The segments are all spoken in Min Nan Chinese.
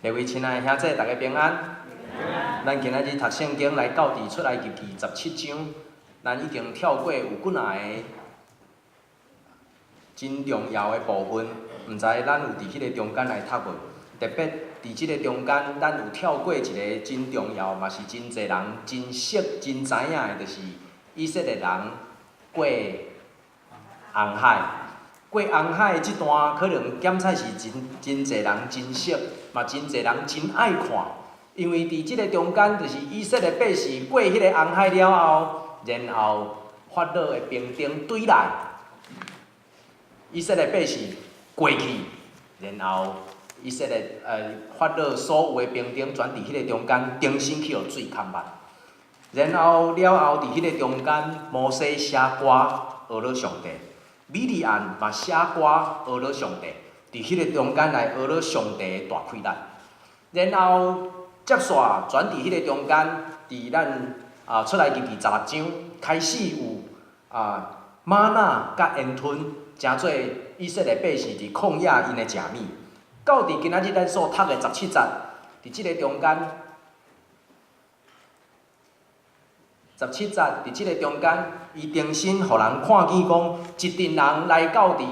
各位親愛的兄弟，大家平安。咱今仔日讀聖經來到佇出埃及記十七章，咱已經跳過有幾若个真重要的部分，毋知咱有佇彼個中間來讀無？特別佇這个中間，咱有跳過一个真重要，嘛是真濟人真熟、真知影的，就是以色列人過紅海。過紅海這段可能檢菜是真真濟人真熟，嘛真濟人真愛看，因為佇這个中間，就是以色列百姓過彼个紅海了後，然後法老的兵丁追來，以色列百姓過去，然後以色列法老所有的兵丁全佇彼个中間重新去予水崁目，然後了後佇彼个中間，摩西寫歌呵咾上帝。米利暗嘛寫歌呵咾上帝，佇彼个中間來呵咾上帝的大氣力，然後接續轉佇彼个中間，佇咱出埃及記十六章開始有嗎哪佮煙吞，成做以色列百姓佇曠野𪜶的食物。到佇今仔日咱所讀的十七節，佇這个中間。十七節，佇這个中間，伊重新予人看見講，一陣人來到佇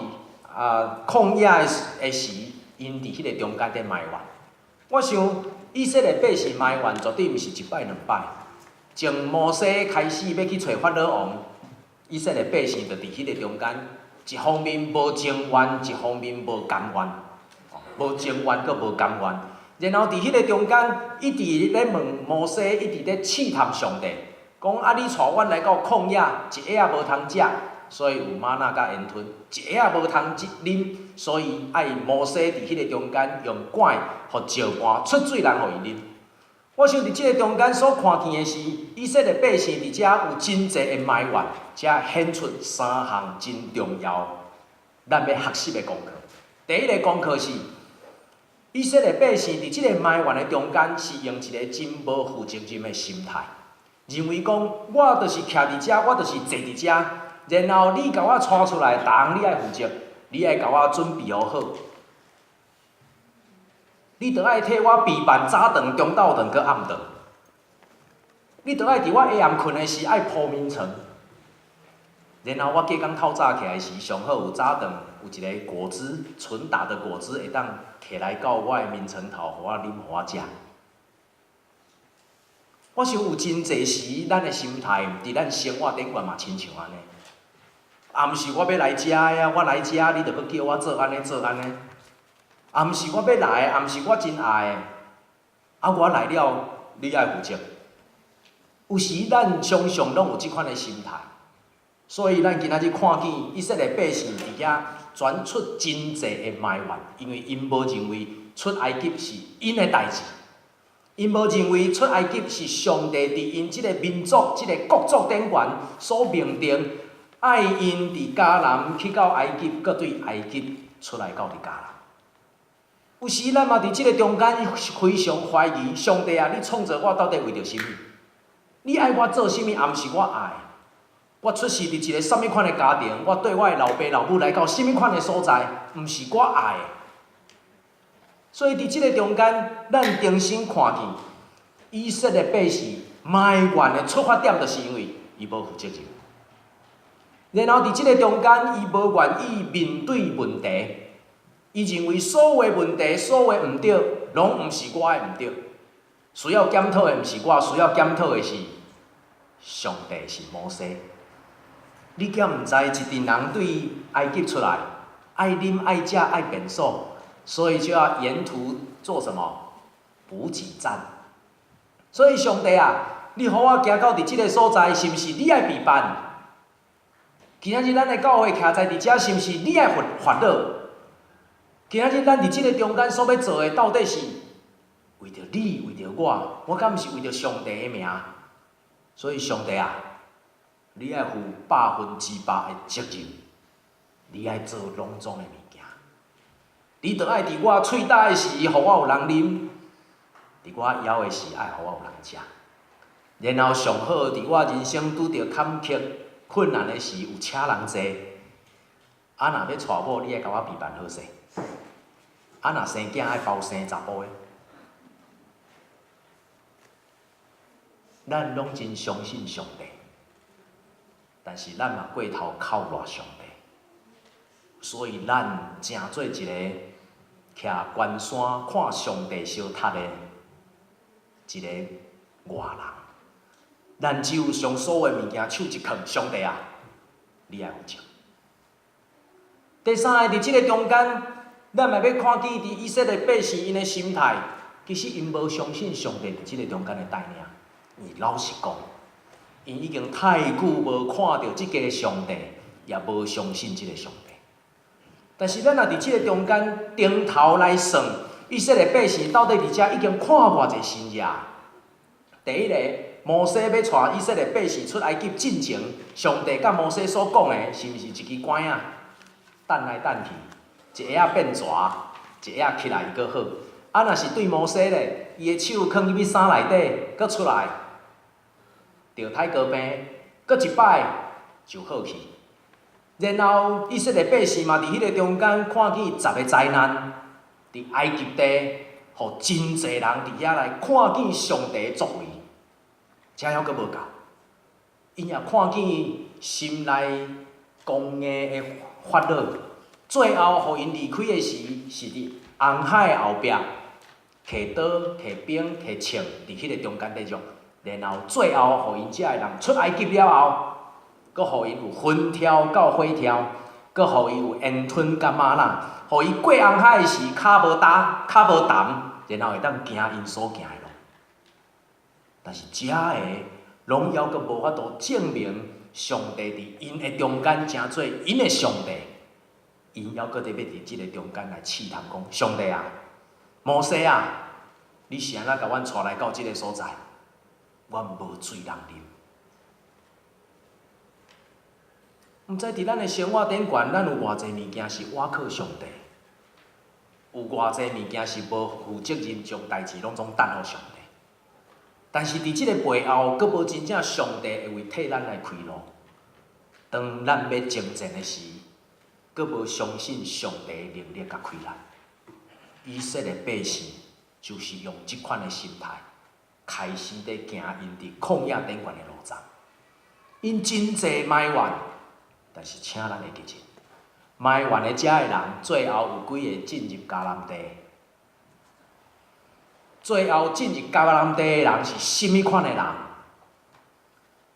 曠野的時，𪜶佇彼个中間佇埋怨。我想以色列百姓埋怨絕對毋是一擺兩擺。從摩西開始欲去揣法老王，以色列百姓就佇彼个中間，一方面無情願，一方面無甘願，無情願閣無甘願。然後佇彼个中間，一直咧問摩西，一直咧試探上帝。講啊！你帶阮來到曠野，一下仔無通食，所以有嗎哪佮煙吞；一下仔無通啉，所以愛摩西佇彼个中間用管予石盤出水來予𪜶啉。我想佇這个中間所看見的是，以色列百姓佇遮有真濟的埋怨，才顯出三項真重要，咱欲學習的功課。第一个功課是，以色列百姓佇這个埋怨的中間，是用一个真無負責任的心態。認為講，我就是徛佇遮，我就是坐佇遮，然後你共我帶出來，逐項你愛負責，你愛共我準備好好，你著愛替我備辦早頓、中晝頓、閣暗頓，你著愛佇我下暗睏的時愛鋪眠床，然後我隔工透早起來時，上好有早頓有一个果汁，純打的果汁會當提來到我的眠床頭，予我啉，予我食。我想有真濟時，咱的心態佇咱生活頂懸嘛親像按呢。啊，毋是我欲來遮的啊，我來遮你著閣叫我做按呢做按呢。啊，毋是我欲來，啊，毋是我真愛的。啊，我來了，你愛負責。有時咱常常攏有這款的心態，所以咱今仔日看見以色列百姓佇遐傳出真濟的埋怨，因為𪜶無認為出埃及是𪜶的代誌。𪜶無認為出埃及是上帝佇𪜶這个民族、這个國族頂懸所命定，愛𪜶佇迦南去到埃及，閣對埃及出來到佇迦南。有時咱嘛佇這个中間非常懷疑上帝啊！你創造我到底為著啥物？你愛我做啥物？也毋是我愛。我出世佇一个啥物款的家庭？我綴我的老爸老母來到啥物款的所在？毋是我愛的。所以佇這个中間，咱重新看見以色列百姓埋怨的出發點，就是因為伊無負責任。然後佇這个中間，伊無願意面對問題，伊認為所有的問題、所有的毋對，攏毋是我的毋對，需要檢討的毋是我，需要檢討的是上帝，是摩西。你敢毋知一陣人對埃及出來，愛啉愛食愛便所？所以就要沿途做什麼補給站。所以上帝啊，你予我行到佇這个所在，是毋是你愛備辦？今仔日咱的教會徛在佇遮，是毋是你愛發老？今仔日咱佇這个中間所欲做的，到底是為著你，為著我？我敢毋是為著上帝的名？所以上帝啊，你愛負100%的責任，你愛做攏總的物件。你著愛佇我喙焦的時，予我有人啉；佇我枵的時，愛予我有人食。然後上好，佇我人生拄著坎坷困難的時，有車人坐。啊，若欲娶某，你愛共我備辦好勢。啊，若生囝愛包生查埔的。咱攏真相信上帝，但是咱嘛過頭靠賴上帝，所以咱成做一個徛懸山看上帝相踢的一個外人。咱只有將所有的物件手一囥，上帝啊，你愛負責。第三个，佇這个中間，咱嘛欲看見佇以色列百姓𪜶的心態，其實𪜶無相信上帝佇這个中間的帶領。因老實講，𪜶已經太久無看著這个上帝，也無相信這个上帝。但是咱若佇這个中間轉頭來算，以色列百姓到底佇遮已經看偌濟神跡？第一個，摩西欲帶以色列百姓出埃及進前，上帝佮摩西所講的，是毋是一支竿仔？擲來擲去，一下仔變蛇，一下仔起來伊閣好。啊，若是對摩西咧，伊的手囥入去衫內底，閣出來，著泰哥病，閣一擺就好去。然後以色列百姓嘛，佇彼個中間看見十个災難，佇埃及地，予真濟人佇遐來看見上帝的作為，這猶閣無夠。𪜶也看見心內剛硬的法老，最後予𪜶離開的時，是佇紅海後壁，提刀、提兵、提槍，佇彼个中間咧掠，然後最後予𪜶遮的人出埃及了後，閣予𪜶有雲柱佮火柱，閣予伊有煙吞佮嗎哪，予伊過紅海時跤無焦、跤無澹，然後會當行𪜶所行的路。但是遮个攏猶閣無法度證明上帝佇𪜶的中間成做𪜶的上帝，𪜶猶閣佇欲佇這个中間來試探講：上帝啊，摩西啊，你是按怎共阮帶來到這个所在？阮無水通啉。毋知佇咱的生活頂懸，咱有偌濟物件是倚靠上帝，有偌濟物件是無負責任，將代誌攏總擲予上帝。但是佇這个背後，閣無真正上帝會為替咱來開路。當咱欲征戰的時，閣無相信上帝的能力佮氣力。以色列百姓就是用這款的心態，開始佇行𪜶佇曠野頂懸的路程。𪜶真濟埋怨，但是請咱會記住，埋怨的遮的人，最後有幾个進入迦南地？最後進入迦南地的人是啥物款的人？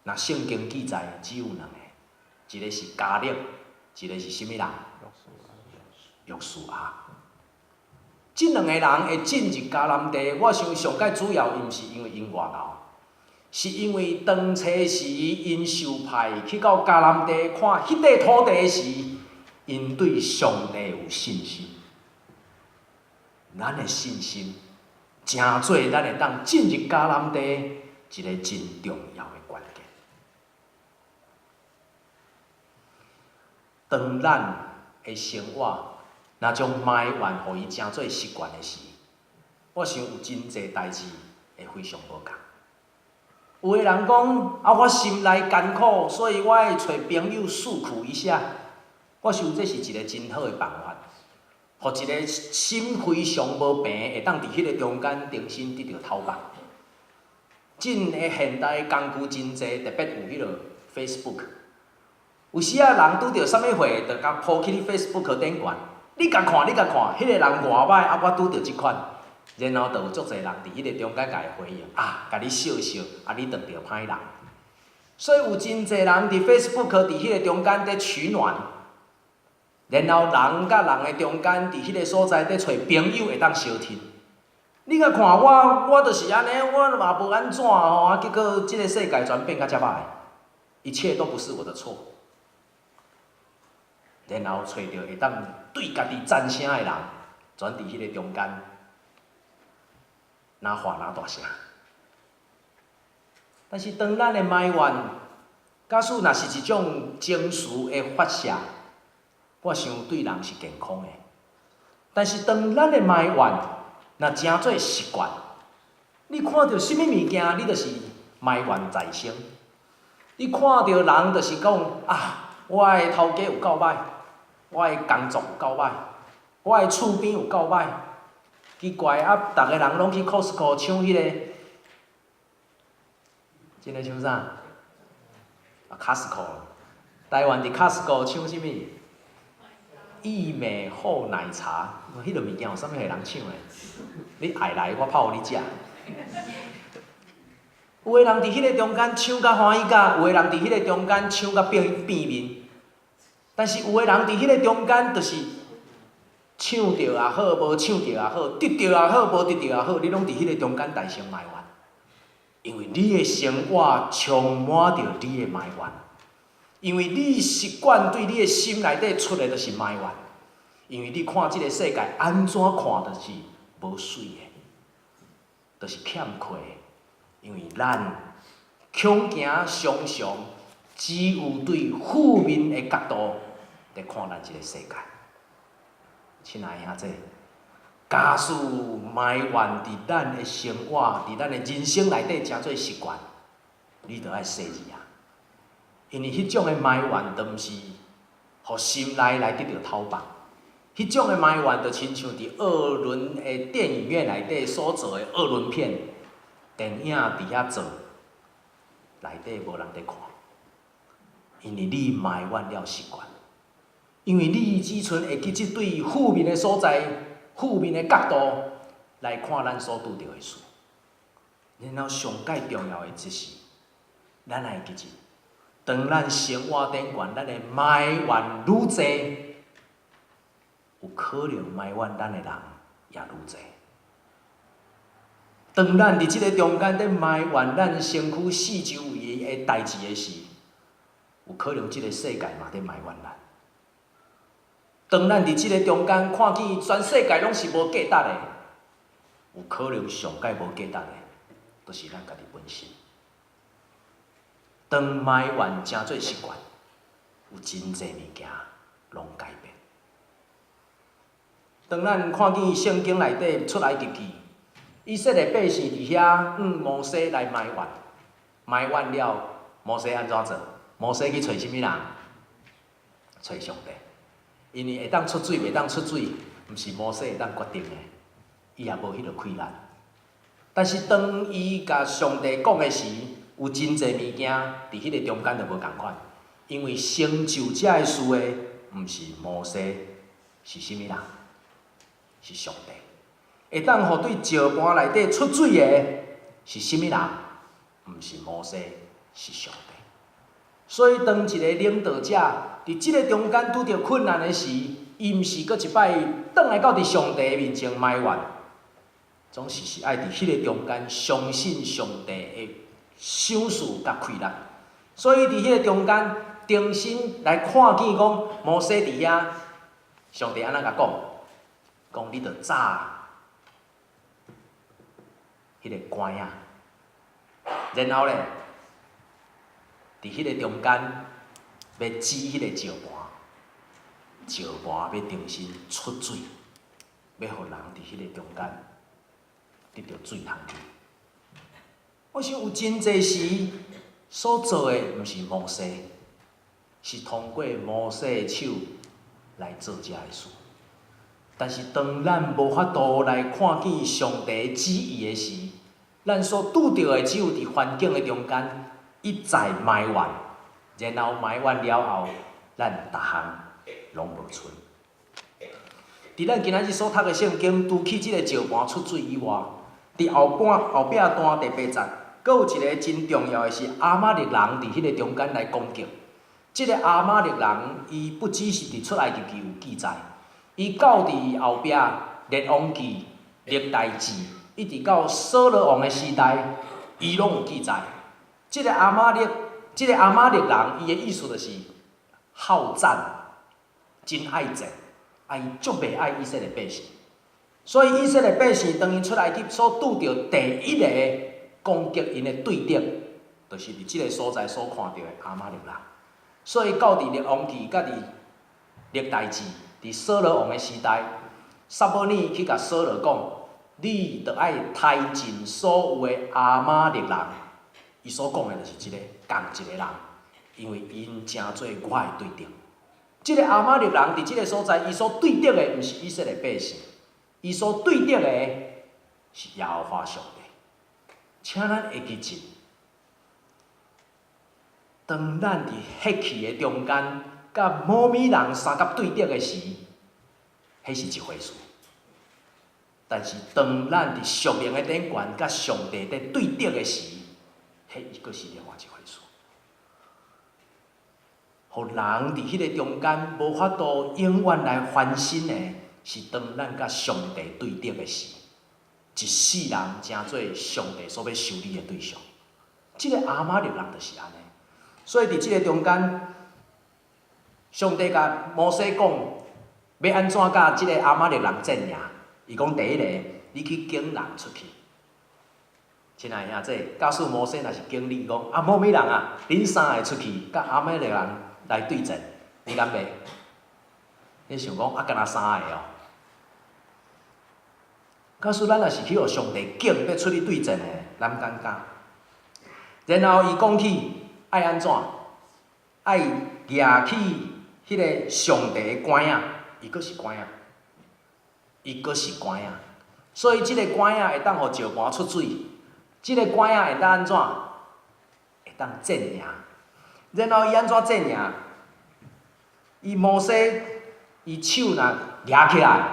若聖經記載只有兩个，一个是迦勒，一个是啥物人？約書亞。這兩个人會進入迦南地，我想上蓋主要毋是因為𪜶偌𠢕，是因為當初時𪜶受派去到迦南地看彼塊土地時，𪜶對上帝有信心。咱的信心，成做咱會當進入迦南地一个真重要的關鍵。當咱的生活若將埋怨予伊成做習慣的時，我想有真濟代誌會非常無仝。有的人講啊，我心內艱苦，所以我愛揣朋友訴苦一下。我想這是一个真好的辦法，予一个心非常無平，會當佇彼个中間重新得著透放。這个現代工具真濟，特別有彼个 Facebook。有時仔人拄著啥物貨，就共 po 去 Facebook 頂懸。你共看，你共看，彼个人偌歹，啊，我拄著這款，然後就有足濟人佇彼个中間共伊回應，啊，共你笑笑，啊，你當著歹人。所以有真濟人佇 Facebook 佇彼個中間佇取暖，然後人佮人的中間佇彼个所在佇揣朋友會當相挺。你共看我，我就是按呢，我嘛無按怎吼，啊，結果這个世界全變甲遮歹，一切都不是我的錯。然後揣著會當對家己讚聲的人，全佇彼个中間，若喊若大聲。但是當咱的埋怨，假使若是一種情緒的發洩，我想對人是健康的。但是當咱的埋怨若成做習慣，你看著啥物物件，你就是埋怨在先。你看著人就是講啊，我的頭家有夠歹，我的工作有夠歹，我的厝邊有夠歹。奇怪啊，逐个人攏去 Costco 搶彼个真的搶啥？啊，Costco。台灣佇 Costco 搶啥物？義美厚奶茶，彼个物件有啥物予人搶的？你愛來，我泡予你食。有的人佇彼个中間搶甲歡喜甲，有的人佇彼个中間搶甲變變面。但是有的人佇彼個中間，就是搶著也好，無搶著也好，得著也好，無得著也好，你攏佇彼個中間大聲埋怨，因為你的生活充滿著你的埋怨，因為你習慣對你的心內底出的就是埋怨，因為你看這个世界按怎看就是無媠的，就是欠缺的，因為咱恐驚常常只有對負面的角度佇看咱這个世界。親愛的兄弟，假使埋怨佇咱的生活、佇咱的人生內底成做習慣，你著愛細膩啊！因為彼種的埋怨，著毋是予心內來得著透放。彼種的埋怨，就親像佇二輪的電影院內底所做的二輪片，電影佇遐做，內底無人佇看，因為你埋怨了習慣。因為你只賰會記這對負面的所在、負面的角度來看咱所拄著的事。然後上蓋重要的就是，咱愛記住，當咱生活頂懸，咱的埋怨愈濟，有可能埋怨咱的人也愈濟。當咱佇這个中間佇埋怨咱身軀四周圍的代誌的時，有可能這个世界嘛佇埋怨咱。當咱佇這个中間看見全世界攏是無價值的，有可能上蓋無價值的，就是咱家己本身。當埋怨成做習慣，有真濟物件攏改變。當咱看見聖經內底出埃及記，以色列百姓佇遐向摩西來埋怨，埋怨了，摩西按怎做？摩西去揣啥物人？揣上帝。因為會當出水，袂當出水，毋是摩西會當決定的，伊也無彼个氣力。但是當伊共上帝講的時，有真濟物件佇彼个中間就無仝款，因為成就這个事的，毋是摩西，是啥物人？是上帝。會當予對石盤內底出水的，是啥物人？毋是摩西，是上帝。所以，當一個領導者佇這个中間拄著困難的時，伊毋是閣一擺轉來到佇上帝面前埋怨，總是是愛佇彼个中間相信上帝的賞賜佮氣力。所以，佇彼个中間，重新來看見講摩西佇遐，上帝按怎共講？講你著紮彼个竿仔，然後咧，佇彼个中間欲指彼个石盤，石盤欲重新出水，欲予人佇彼个中間得著水通啉。我想有真濟時所做的，毋是摩西，是通過摩西的手來做這个事。但是當咱無法度來看見上帝旨意的時，咱所拄著的只有佇環境的中間一再埋怨，然後埋怨了後，咱逐項攏無賰。佇咱今仔日所讀的聖經，除去這个石盤出水以外，佇後半後壁段第八節，閣有一个真重要的是亞瑪力人佇彼个中間來攻擊。這个亞瑪力人，伊不只是佇出埃及記有記載，伊到佇後壁列王記、歷代志，一直到掃羅王的時代，伊攏有記載。這个亞瑪力，這个亞瑪力人，伊的意思就是好戰，真愛戰，啊，伊足袂愛以色列百姓。所以以色列百姓當𪜶出埃及所拄著第一個攻擊𪜶的對敵，就是佇這个所在所看著的亞瑪力人。所以到佇列王記佮佇歷代志，佇掃羅王的時代，撒母耳去共掃羅講：你著愛刣盡所有的亞瑪力人。伊所講的就是這个仝一个人，因為𪜶成做我的對敵。這个亞瑪力人佇這个所在，伊所對敵的毋是以色列百姓，伊所對敵的是耶和華上帝。請咱會記住，當咱佇血氣的中間，佮某物人相佮對敵的時，彼是一回事。但是當咱佇屬靈的頂懸，佮上帝佇對敵的時，彼伊閣是另外一回事。予人佇彼个中間無法度永遠來翻身的，是當咱佮上帝對敵的時，一世人成做上帝所欲修理的對象。這个亞瑪力人就是按呢。所以佇這个中間，上帝共摩西講，欲按怎佮這个亞瑪力人戰贏？伊講第一个，你去揀人出去。親愛的兄弟，假使摩西若是揀你講，啊，某物人啊，恁三个出去，佮亞瑪力人來對戰，你敢袂？你想講啊，敢若三個哦？假使咱若是去予上帝揀欲出去對戰的，咱敢敢？然後伊講起愛按怎？愛舉起彼个上帝的拐仔，伊閣是拐仔，伊閣是拐仔。所以這个拐仔會當予石盤出水，這个拐仔會當按怎？會當戰贏。然後伊按怎戰贏？伊摩西伊手若舉起來，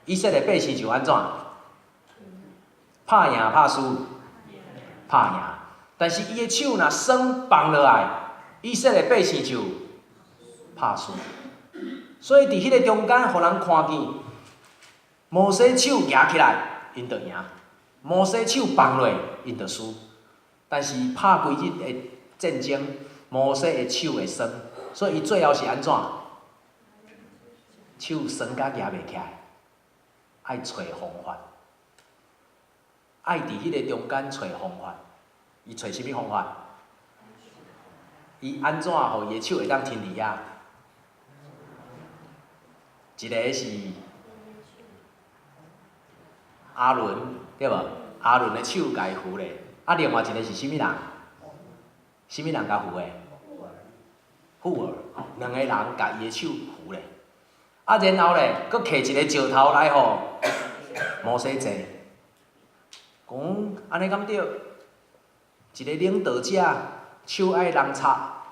以色列百姓就按怎？拍贏拍輸？拍贏。但是伊的手若鬆放落來，以色列百姓就拍輸。所以佇彼個中間，予人看見摩西手舉起來，𪜶就贏；摩西手放落，𪜶就輸。但是拍規日的戰爭，摩西的手會酸，所以伊最後是按怎？手酸甲舉袂起來，愛揣方法，愛佇彼个中間揣方法。伊揣啥物方法？伊按怎予伊的手會當停佇遐？一个是亞倫，對無？亞倫的手共伊扶咧，啊，另外一个是啥物人？啥物人共扶的？戶珥，兩个人共伊的手扶咧。啊，然後咧，閣摕一个石頭來予摩西坐，講按呢敢對？一个領導者手愛人插，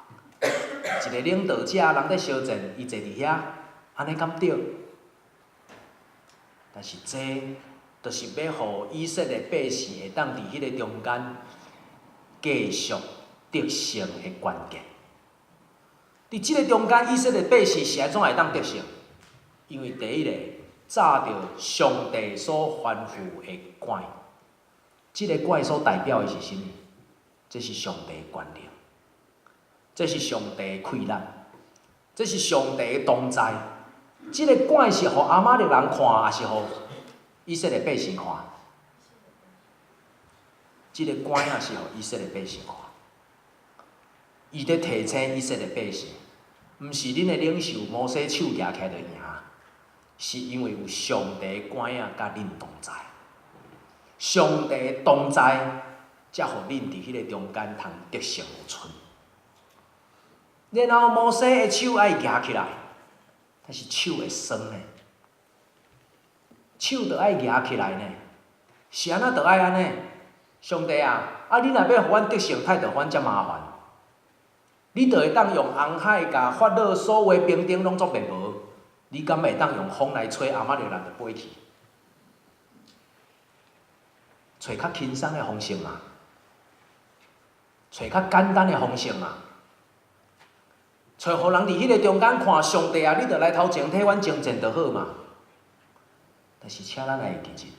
一个領導者人佇相戰，伊坐佇遐，按呢敢對？但是這，就是欲予以色列百姓會當佇彼个中間繼續得勝的關鍵。佇這个中間，以色列百姓是按怎會當得勝？因為第一个，紮著上帝所吩咐的拐，這个拐所代表的是啥物？這是上帝的權能，這是上帝的氣力，這是上帝的同在。這个拐是予亞瑪力人看，抑是予以色列百姓看？這个拐仔是予以色列百姓看。伊佇提醒以色列百姓，毋是恁的領袖摩西手舉起來就贏，是因為有上帝的拐仔佮恁同在。上帝的同在，才予恁佇彼个中間通得勝有賰。然後摩西的手愛舉起來，但是手會酸呢，手著愛舉起來呢，是按怎著愛按呢？上帝啊，啊你若欲予阮得勝，太著予阮遮麻煩。你著會當用紅海共法老所有兵丁攏總滅無，你敢會當用風來吹，亞瑪力人就飛去？揣較輕鬆的方式嘛，揣較簡單的方式嘛，揣予人佇彼个中間看上帝啊，你著來頭前替阮征戰就好嘛。但是，請咱來會記住，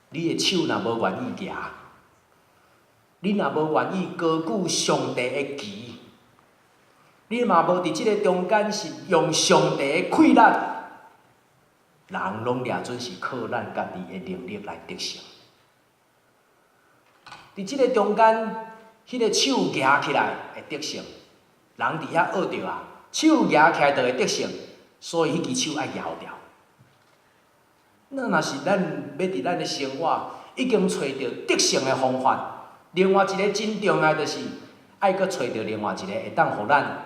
你的手若無願意舉，你若無願意高舉上帝的旗，你嘛無佇這个中間是用上帝的氣力，人攏掠準是靠咱家己的能力來得勝。佇這个中間，彼个手舉起來會得勝，人佇遐學著啊，手舉起來就會得勝，所以彼支手愛搖掉。那若是咱欲佇咱的生活已經揣著得勝的方法，另外一个真重要就是愛閣揣著另外一个會當予咱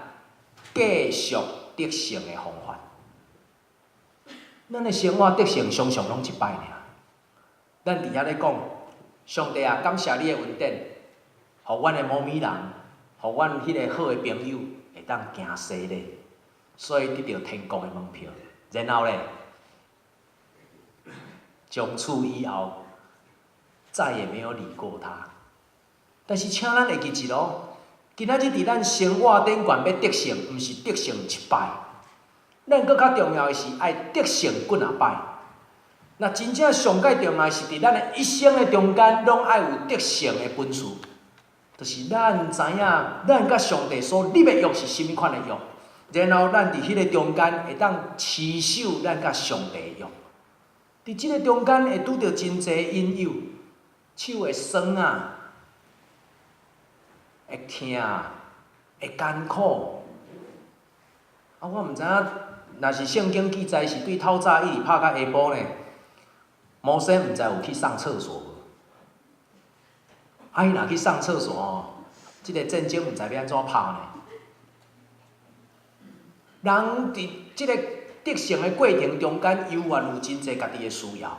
繼續得勝的方法。咱的生活得勝常常攏一擺爾。咱佇遐咧講，上帝啊，感謝你的恩典，予阮的某物人，予阮彼个好的朋友會當行洗禮，所以得著天國的門票。然後咧，從此以後再也沒有理過他。但是，請咱會記一哦，今仔日佇咱生活頂懸欲得勝，毋是得勝一擺，咱閣較重要的是愛得勝幾若擺。那真正上蓋重要的是，佇咱的一生的中間，攏愛有得勝的本事。就是咱知影，咱佮上帝所立的約是啥物款的約，然後咱佇彼個中間會當持守咱佮上帝的約。佇這个中間會拄著真濟引誘，手會酸啊，會疼，會艱苦。啊，我毋知影，若是聖經記載是對透早一直拍到下晡呢，摩西毋知有去上廁所無？啊，伊若去上廁所吼，這个戰爭毋知欲按怎拍呢？人佇這个得勝的過程中間，猶原有真濟家己的需要，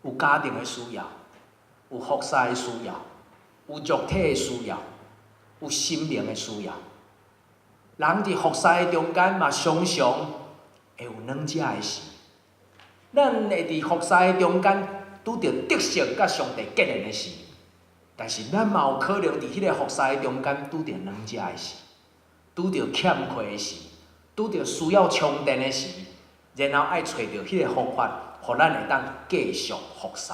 有家庭的需要，有服侍的需要，有肉體的需要，有心靈的需要。人佇服侍的中間嘛，常常會有軟弱的時。咱會佇服侍的中間拄著得勝佮上帝結連的時，但是咱嘛有可能佇彼个服侍的中間拄著軟弱的時，拄著欠缺的時，拄著需要充電的時，然後愛揣著彼个方法，予咱會當繼續服侍。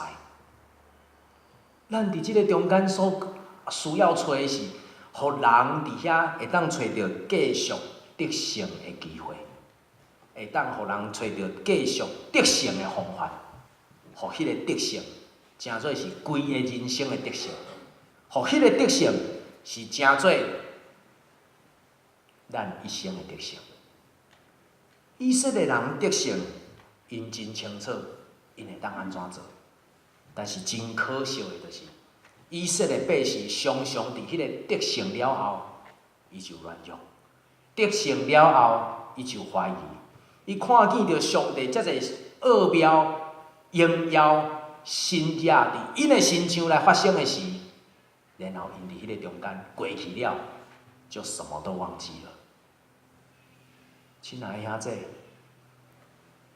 咱佇這个中間所需要揣的是，予人佇遐會當揣著繼續得勝的機會，會當予人揣著繼續得勝的方法，予彼个得勝，成做是規个人生的得勝，予彼个得勝是成做咱一生的得勝。以色列人得勝，𪜶真清楚，𪜶會當按怎做。但是真可惜的就是，以色列百姓常常佇彼個得勝了後，伊就軟弱；得勝了後，伊就懷疑。伊看見著上帝遮濟奧妙、榮耀、神蹟佇𪜶的身上來發生的時，然後𪜶佇彼個中間過去了，就什麼都忘記了。親愛的兄弟，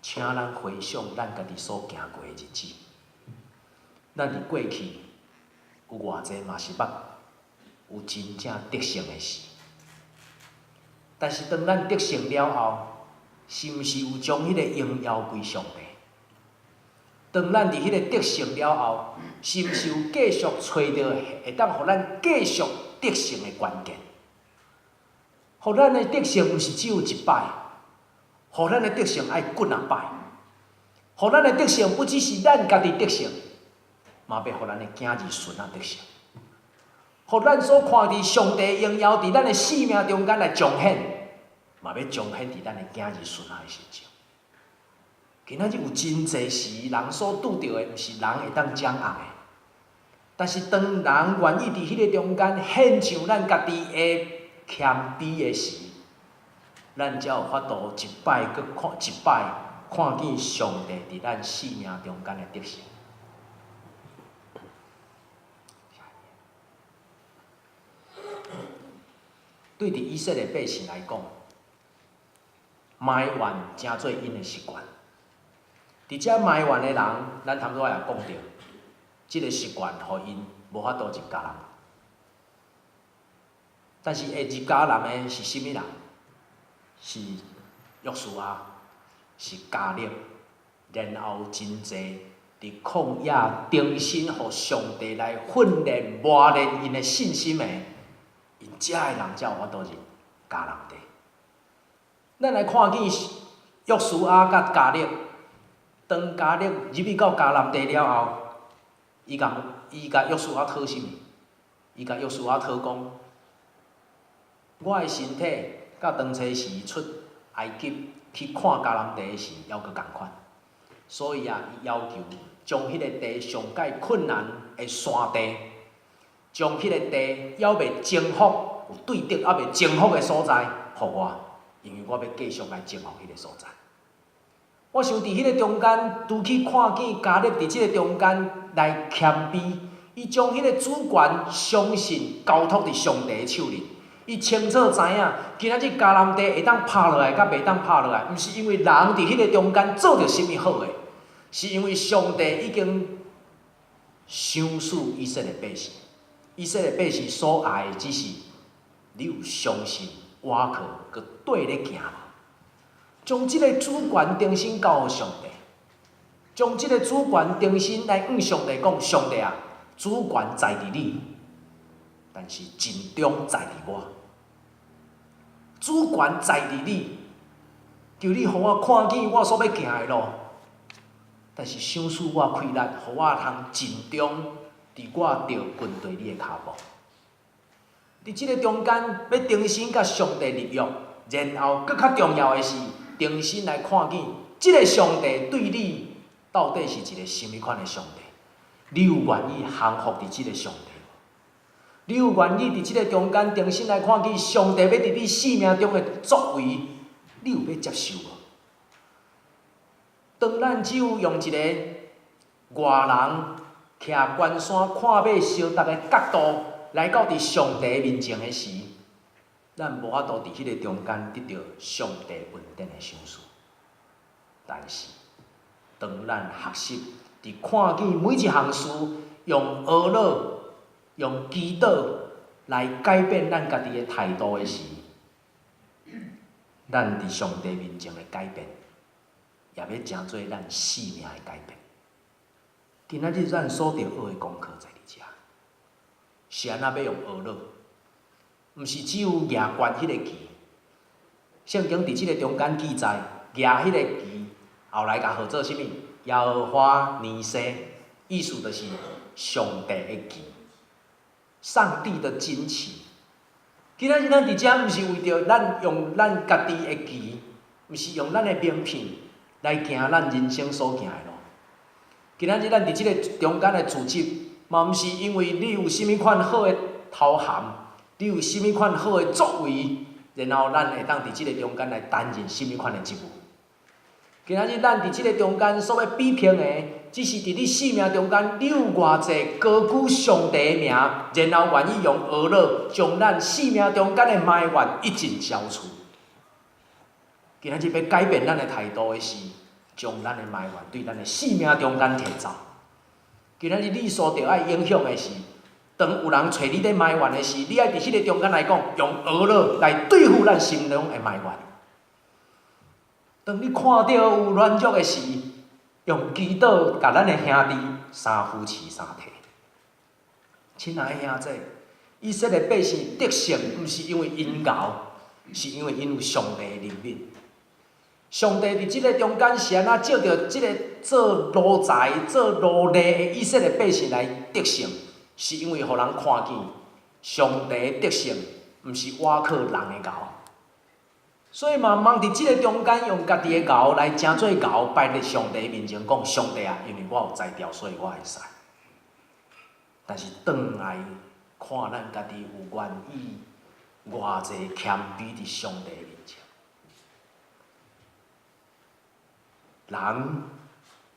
請咱回想咱家己所行過的日子，咱佇過去有偌濟嘛是捌有真正得勝的時，但是當咱得勝了後，是毋是有將彼个榮耀歸上帝？當咱佇彼个得勝了後，是毋是有繼續揣著會當予咱繼續得勝的關鍵？予咱的得勝毋是只有一擺，予咱的得勝愛幾若擺，予咱的得勝不只是咱家己得勝，嘛欲予咱的囝兒孫仔得勝。予咱所看佇上帝榮耀佇咱的生命中間來彰顯，嘛欲彰顯佇咱的囝兒孫仔的身上。今仔日有真濟時人所拄著的，毋是人會當掌握的。但是當人願意佇彼个中間獻上咱家己的謙卑的時，咱才有法度一擺閣看一擺，看見上帝佇咱生命中間的得勝。對佇以色列百姓來講，埋怨成做𪜶的習慣。佇遮埋怨的人，咱頭拄仔也講著，這个習慣予𪜶無法度入迦南。但是會入迦南的是啥物人？是約書亞，是迦勒，然後真濟佇曠野重新予上帝來訓練磨練𪜶的信心的，𪜶遮的人才有法度入迦南地。咱來看見約書亞佮迦勒，當迦勒入去到迦南地了後，伊共約書亞討啥物？伊共約書亞討講：我的身體佮當初時出埃及去看迦南地的時，猶閣仝款。所以啊，伊要求將彼个地上蓋困難的山地，將彼个地猶未征服、有對敵猶未征服的所在，予我，因為我欲繼續來征服彼个所在。我想佇彼个中間，拄去看見迦勒佇這个中間來謙卑，伊將彼個主權相信交託佇上帝的手裡。伊清楚知影，今仔日迦南地會當拍落來，佮袂當拍落來，毋是因為人佇彼個中間做著啥物好的，是因為上帝已經賞賜以色列百姓。以色列百姓所愛的只是你有相信，倚靠，閣綴咧行無？將這個主權重新交予上帝，將這個主權重新來向上帝講：上帝啊，主權在佇你，但是盡忠在佇我。主權在佇你，求你予我看見我所欲行的路，但是賞賜我氣力，予我通盡忠佇我著跟隨你的跤步。佇這个中間，欲重新佮上帝立約，然後閣較重要的是，重新來看見這个上帝對你到底是一个啥物款的上帝？你有願意降服佇這个上帝無？你有願意佇這个中間重新來看見上帝欲佇你生命中的作為？你有欲接受無？當咱只有用一个外人徛懸山看馬相逐的角度來到佇上帝面前的時，咱無法度佇彼个中間得著上帝恩典的賞賜。但是，當咱學習佇看見每一項事，用哀禱、用祈禱來改變咱家己的態度的時，咱佇上帝面前的改變，也欲成做咱生命的改變。今仔日咱所著學的功課在佇遮，是按怎欲用哀禱？毋是只有舉懸彼个旗。聖經佇這个中間記載，舉彼个旗，後來共號做啥物？耶和華尼西，意思就是上帝的旗，上帝的旌旗。今仔日咱佇遮，毋是為著咱用咱家己的旗，毋是用咱的名片來行咱人生所行的路。今仔日咱佇這个中間的組織，嘛毋是因為你有啥物款好的頭銜，你有啥物款好的作為，然後咱會當佇這个中間來擔任啥物款的職務。今仔日咱佇這个中間所欲比拼的，只是佇你生命中間，你有偌濟高舉上帝的名，然後願意用哀禱將咱生命中間的埋怨一盡消除。今仔日欲改變咱的態度的是，將咱的埋怨對咱的生命中間提走。今仔日你所著愛影響的是，當有人揣你咧埋怨的時，你愛佇彼个中間來講，用哀禱來對付咱心中的埋怨。當你看著有軟弱的時，用祈禱共咱的兄弟三扶持三提。親愛的兄弟，以色列百姓得勝，毋是因為𪜶𠢕，是因為𪜶有上帝的憐憫。上帝佇這个中間是按怎藉著這个做奴才、做奴隸的以色列百姓來得勝？是因為予人看見上帝得勝，毋是倚靠人的𠢕。所以嘛，毋通佇這个中間用家己的𠢕來成做𠢕，擺佇上帝面前講：上帝啊，因為我有才調，所以我會使。但是轉來看咱家己有願意偌濟謙卑佇上帝面前。人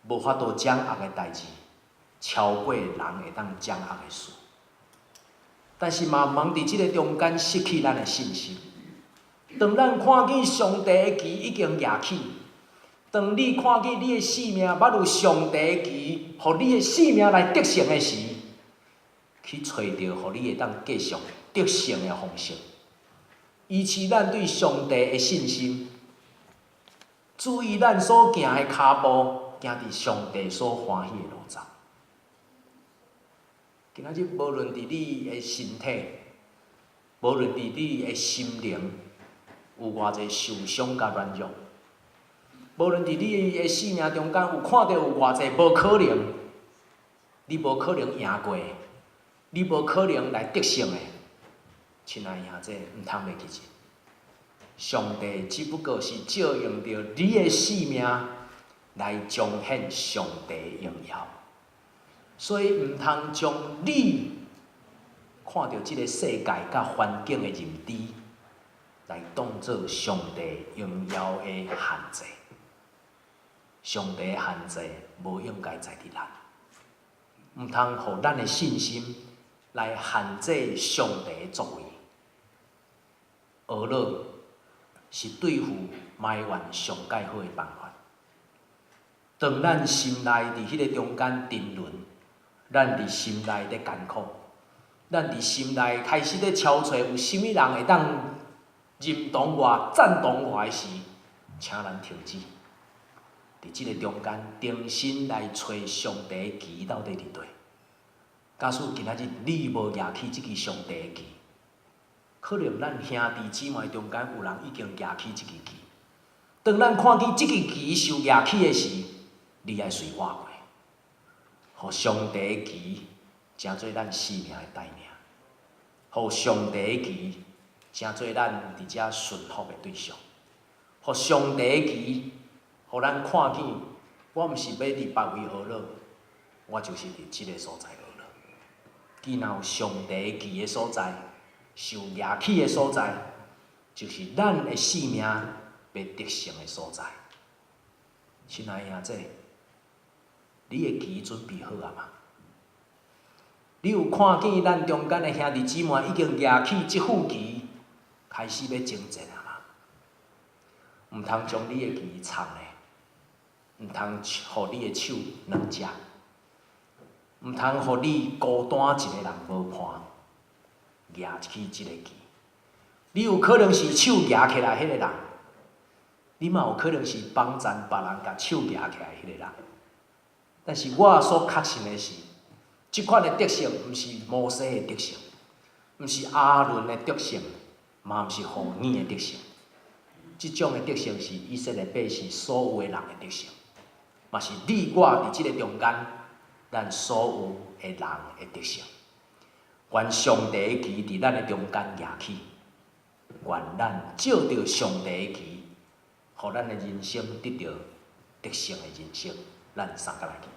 無法度掌握的代誌，超過人會當掌握的事。但是嘛，毋通佇這个中間失去咱的信心。當咱看見上帝的旗已經舉起，當你看見你的生命捌有上帝的旗，予你的生命來得勝的時，去揣著予你會當繼續得勝的方式，維持咱對上帝的信心，注意咱所行的跤步，行佇上帝所歡喜的路途。今仔日無論佇你的身體，無論佇你的心靈，有偌濟受傷佮軟弱，無論佇你的生命中間有看著有偌濟無可能，你無可能贏過，你無可能來得勝的，親愛兄弟，毋通袂記得，上帝只不過是借用著你的生命來彰顯上帝的榮耀，所以毋通將你看著這个世界佮環境的認知，來當做上帝榮耀的限制。上帝的限制無應該在佇咱。毋通予咱的信心來限制上帝的作為。懊惱是對付埋怨上蓋好的辦法。當咱心內佇彼个中間沉淪，咱佇心內咧艱苦，咱佇心內開始咧敲揣有啥物人會當認同我、贊同我的時，請咱停止。佇這个中間，重新來揣上帝的旗到底佇佗。假使今仔日你無舉起這支上帝的旗，可能咱兄弟姊妹中間有人已經舉起這支旗。當咱看見這支旗受舉起的時，你愛隨活過，予上帝的旗成做咱生命的帶領，予上帝的旗成做咱佇遮順服的對象，予上帝的旗，予咱看見，我毋是欲佇別位懊惱，我就是佇這个所在懊惱。既若有上帝旗的所在，受舉起的所在，就是咱的生命欲得勝的所在。親愛的兄弟，你的旗準備好矣嗎？你有看見咱中間的兄弟姊妹已經舉起這副旗，開始欲征戰矣嗎？毋通將你的旗藏咧，毋通予你的手軟隻，毋通予你孤單一个人無伴，舉起這个旗。你有可能是手舉起來彼个人，你嘛有可能是幫贊別人共手舉起來彼個人。但是我所確信的是，這款的得勝毋是摩西的得勝，毋是亞倫的得勝，嘛毋是戶珥的得勝。這種的得勝是以色列百姓所有的人的得勝，嘛是你我佇這个中間，咱所有的人的得勝。願上帝的旗佇咱的中間舉起，願咱照著上帝的旗，予咱的人生得著得勝的人生。咱相佮來祈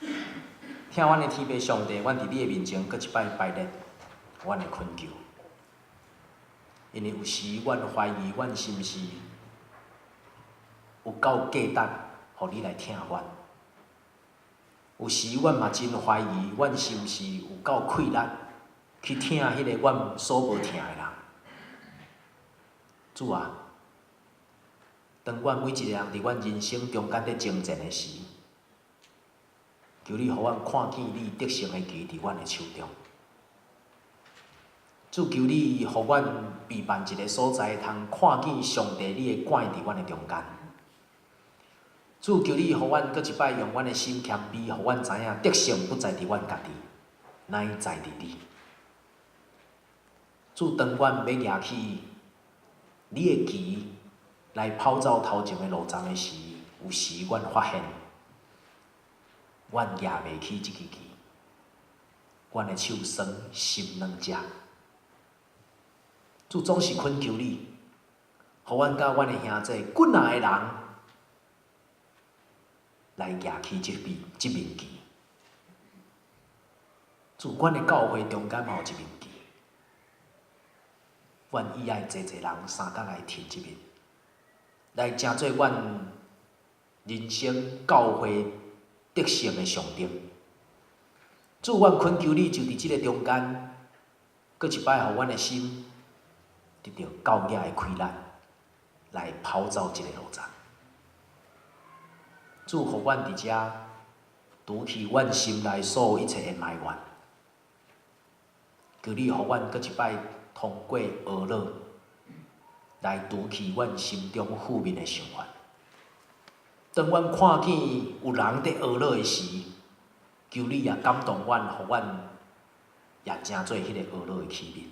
禱。疼阮的天父上帝，阮佇你的面前，閣一擺擺列阮的懇求。因為有時阮懷疑，阮是毋是有夠價值，予你來疼阮？有時阮嘛真懷疑，阮是毋是有夠氣力去疼彼个阮所無疼的人？主啊，當阮每一个人佇阮人生中間咧征戰的時，求你予阮看見你得勝的旗佇阮的手中。主，求你予阮備辦一个所在，通看見上帝你的國佇阮的中間。主，求你予阮閣一擺用阮的心謙卑，予阮知影得勝不在佇阮家己，乃在佇你。主，當阮欲舉起你的旗來跑走頭前的路站的時，有時阮發現，阮舉袂起這支旗，阮的手酸心軟隻。主總是懇求你，予阮佮阮的兄弟幾若个人來舉起這面這面旗。主，阮的教會中間嘛有一面旗，阮意愛濟濟人相佮來提這面，來成做阮人生教會得勝的象徵。主，阮懇求你，就佇這个中間，閣一擺予阮的心得著夠額的氣力，來跑走這个路程。主，予阮佇遮除去阮心內所有一切的埋怨，求你予阮閣一擺通過懊惱，來除去阮心中負面的想法。當阮看見有人佇懊惱的時，求你也感動阮，予阮也成做彼個懊惱的器皿。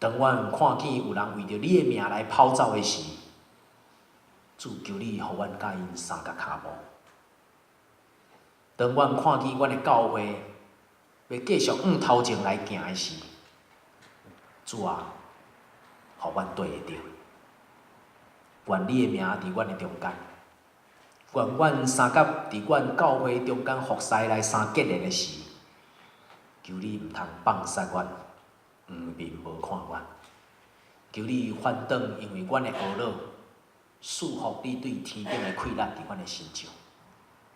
當阮看見有人為著你的名來跑走的時，主，求你予阮佮𪜶相佮跤步。當阮看見阮的教會欲繼續向頭前來行的時，主啊，予阮綴會著。願你的名佇阮的中間，願阮相佮佇阮教會中間服侍來相結連的時，求你毋通放殺阮，黃面無看阮。求你反轉，因為阮的懊惱，賜福你對天頂的氣力佇阮的身上，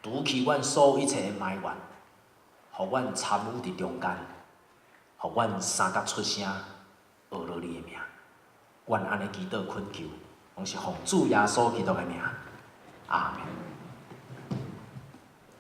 除去阮所有一切的埋怨，予阮參與佇中間，予阮三角出聲，學落你的名。阮按呢祈禱懇求，攏是奉主耶穌基督的名。阿們。